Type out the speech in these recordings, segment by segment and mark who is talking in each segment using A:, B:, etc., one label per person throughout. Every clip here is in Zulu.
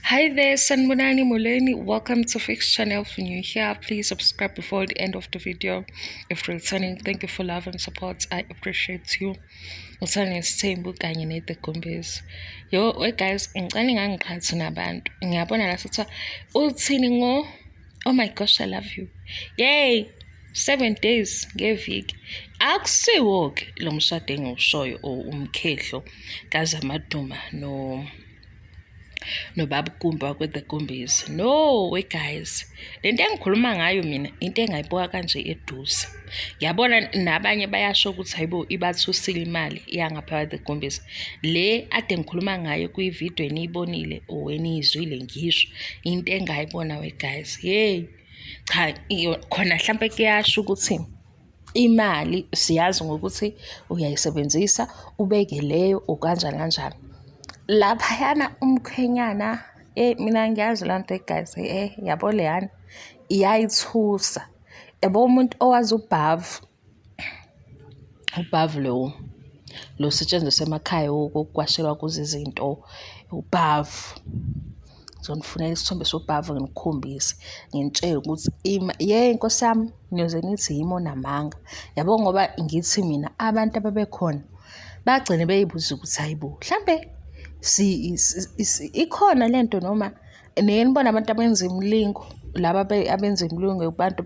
A: Hi there, Sanibonani Molweni. Welcome to Fix Channel. If you're new here, please subscribe before the end of the video. If you're returning, thank you for love and support. I appreciate you. Uthanda nesithembu kanye ne-The Gumbis. Yo, we guys, ngicela ningangiqhathi nabantu. Ngiyabona la sithiwa uthini ngo. Oh my gosh, I love you. Yay! 7 days ngeviki. Akusiwo-ke lo mshado engiwushoyo or umkhehlo kaZamaduma no nobaba uGumbi wakwe-The Gumbis. No we guys, le nto engikhuluma ngayo mina into engayibuka kanje eduze. Ngiyabona nabanye bayasho ukuthi hayibo, ibathusile imali yangapha The Gumbis. Le ade ngikhuluma ngayo kwividiyo eniyibonile or eniyizwile ngisho into engayibona we guys. Hey, cha, khona hlampe kuyasho ukuthi imali siyazi ngokuthi uyayisebenzisa ubeke leyo ukanjani kanjani. Laphayana umkhwenyana, mina ngiyazi laa nto guys, yabo leyana iyayithusa. Yabo umuntu owazi ubhavu, ubhavu lo lo setshenziswa emakhaya wokuwashelwa kuzo izinto, ubhavu. Ngizonifunela isithombe sobhavu nginikhombise, nginitshele ukuthi ye Nkosi yami, niyoze nithi yimi onamanga. Yabo ngoba ngithi mina abantu ababekhona bagcine beyibuza ukuthi hayi bo, mhlambe ikhona lento noma nike nibone abantu abenza imilingo, laba abenza imilingo abantu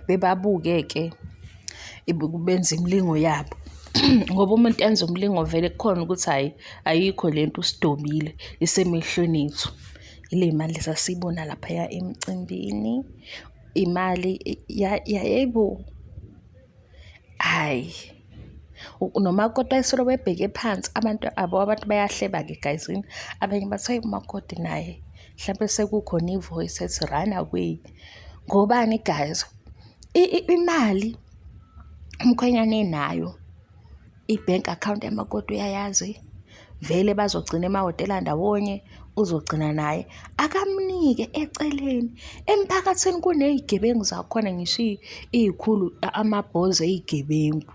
A: bebabuke-ke benza imilingo yabo. Ngoba umuntu enza umlingo vele kukhona ukuthi hhayi, ayikho lento usidobile isemehlweni ethu. Ile mali esasiyibona laphaya emcimbini, imali yebo, hhayi. Nomakoti wayesoloko ebheke phansi abantu abo abantu bayahleba-ke guys yini. Abanye bathi hayi, umakoti naye hlampe sekukhona i-voice ethi run away. Ngobani guys? Imali umkhwenyana enayo, i-bank account yamakoti uyayazi, vele bazogcina emahhotela ndawonye, uzogcina naye. Akamnike eceleni. Emphakathini kuney'gebengu zakhona ngisho iy'khulu amabhoza ey'gebengu.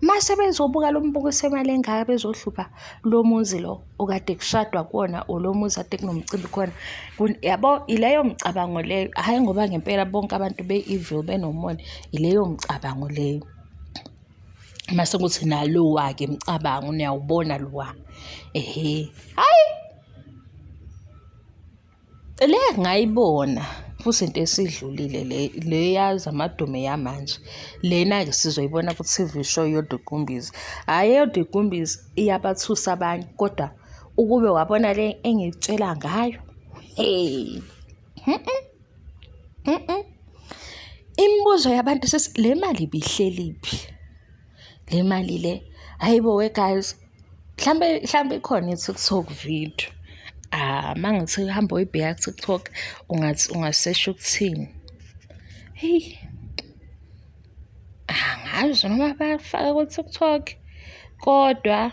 A: Mase bezobuka lo mbukiso wemali engaka bezohlupha lo muzi lo okade kushadwa kuwona or lo muzi kade kunomcimbi khona. Yabo ileyo mcabango leyo, hhayi ngoba ngempela bonke abantu be-evil benomona, ileyo mcabango leyo. Mase kuthi nalowa-ke mcabango niyawubona lowa. Ehhe, hhayi le ngayibona futhi into esidlulile le le yaZamadume yamanje. Lena-ke sizoyibona ku-TV show yoDe Gumbis. Hhayi, eyoDe Gumbis iyabathusa abanye kodwa ukube wabona le engikutshela ngayo, hey, Imibuzo yabantu sesi le mali ibihleliphi? Le mali le, hhayi bo we guys, mhlambe mhlambe ikhona i-TikTok video. Ah, mangithi hamba uyibheka ku-TikTok ungathi ungasesha ukuthini. Heyi, angazi noma bafaka ku-TikTok kodwa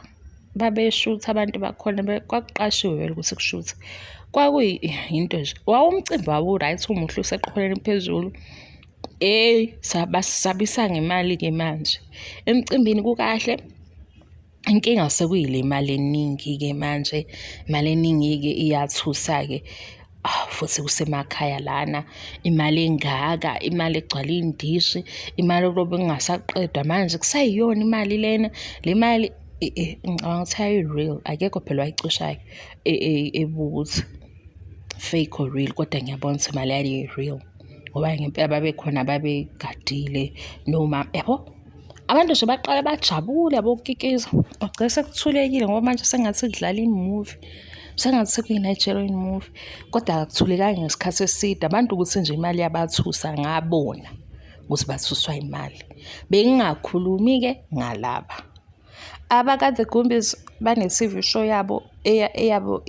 A: babeshutha abantu bakhona, kwakuqashiwe vele ukuthi kushuthwe. Kwakuyinto nje, wawumcimbi wawu-right umuhle useqophelweni eliphezulu. Eyi, sabasabisa ngemali-ke manje. Emcimbini kukahle, inkinga sekuyile mali eningi-ke manje, imali eningi-ke iyathusa-ke. Futhi kusemakhaya lana, imali engaka, imali egcwala iy'ndishi, imali okulobe kungasaqedwa manje kusayiyona imali lena. Le mali ngicabanga ukuthi ayi-real, akekho phela owayicoshayo ebuka ukuthi fake or real, kodwa ngiyabona ukuthi imali yayi-real ngoba ngempela babekhona ababegadile noma yabo. Abantu nje baqale bajabule yabo ukukikiza, bagcina sekuthulekile ngoba manje sengathi kudlala i-movie, sengathi sekuyi-Nigerian movie, kodwa akuthulekanga ngesikhathi eside. Abantu ukuthi nje imali yabathusa ngabona ukuthi bathuswa imali. Bengingakhulumi-ke ngalaba abaka-The Gumbis bane-TV show yabo eyabo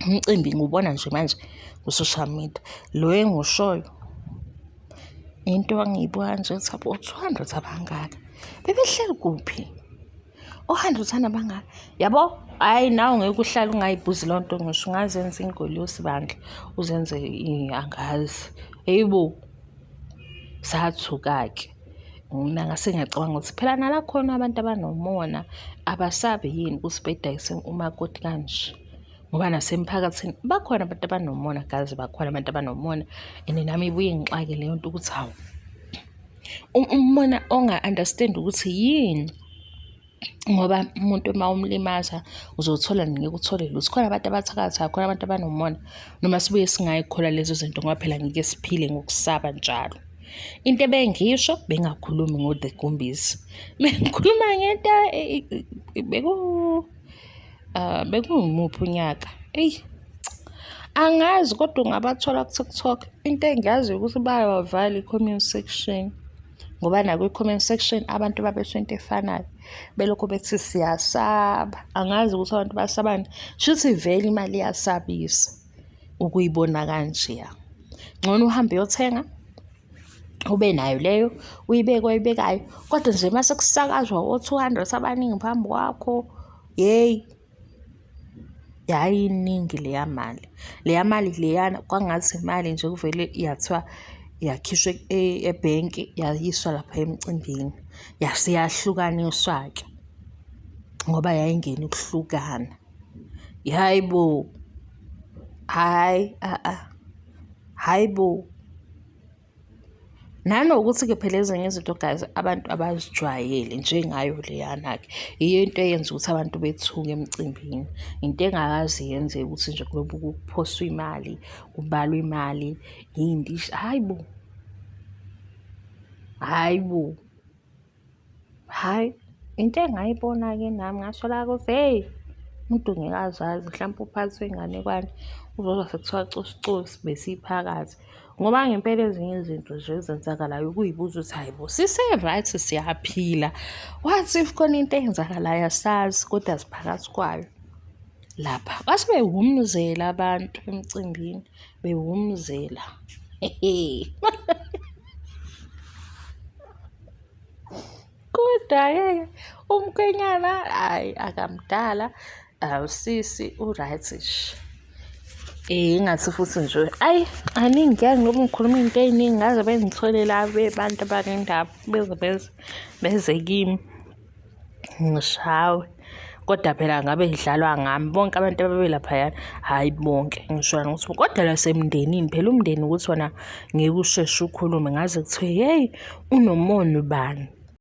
A: umcimbi ngiwubona nje manje ku-social media. Lo engiwushoyo into engiyibuka nje ukuthi abo 200 abangaka bebehleli kuphi? O-100 abangaka yabo, hhayi nawe ngeke uhlale ungayibuzi leyo nto ngisho ungazenza ingolosi bandla uzenze angazi. Hheyi bo, sathuka-ke. Mina ngase ngiyacabanga ukuthi phela nala khona abantu abanomona abasabi yini ukuthi bedayise umakoti kanje. Ngoba nasemphakathini bakhona abantu abanomona guys, bakhona abantu abanomona and nami ibuye ingixake leyo nto ukuthi hawu, umona onga-understand ukuthi yini. Ngoba umuntu uma umlimaza uzothola ngeke uthole lutho. Khona abantu abathakathayo, khona abantu abanomona. Noma sibuye singayikholwa lezo zinto ngoba phela ngeke siphile ngokusaba njalo. Into ebengisho bengakhulumi ngo-The Gumbis. Bengikhuluma ngento beku bekuwumuphi unyaka? Eyi, angazi kodwa ungabathola ku-TikTok. Into engiyaziyo ukuthi bayawavala i-comment section. Ngoba nakwi-comment section abantu babesho into efanayo. Belokhu bethi siyasaba. Angazi ukuthi abantu basabani. Shuthi vele imali iyasabisa ukuyibona kanjeya. Ngcono uhambe uyothenga ube nayo leyo uyibeke oyibekayo kodwa nje uma sekusakazwa o-200 abaningi phambi kwakho yeyi yayiningi leya mali. Leya mali leyana kwangathi imali nje kuvele yathiwa yakhishwa ebhenki yayiswa lapha emcimbini yase yahlukaniswa-ke ngoba yayingena ukuhlukana. Hhayi bo, hhayi a-a, hhayi bo. Nanokuthi-ke phela ezinye izinto guys abantu abazijwayele njengayo leyana-ke yiyo into eyenza ukuthi abantu bethuke emcimbini. Into engakaze yenzeke ukuthi nje kulobu kuphoswa imali, kubalwa imali, iy'ndishi, hhayi bo, hhayi bo. Hhayi, into engayibona-ke nami ngathola ukuthi hheyi, umuntu ngeke azazi mhlampe uphathwe inganekwane, uzozwa sekuthiwa cosi cosi besiphakathi. Ngoba ngempela ezinye izinto nje ezenzakalayo ukuyibuza ukuthi hhayi bo sise-right siyaphila, what if khona into eyenzakalayo asazi kodwa siphakathi kwayo lapha. Base bewumzela abantu emcimbini, bewumzela. Kodwa-ke umkhwenyana hhayi akamdala, usisi u-right nje. Ingathi futhi nje ayi aningiyani ngoba ngikhuluma iy'nto ey'ningi ngaze bengithole la abantu abanendaba beze beze beze kimi. Ngishawe. Kodwa phela ngabe idlalwa ngami bonke abantu ababelaphayana, hhayi bonke ngisho ukuthi kodwa nasemndenini phela umndeni ukuthi wona ngeke usheshe ukhulume ngaze kuthiwe yeyi unomona ubani.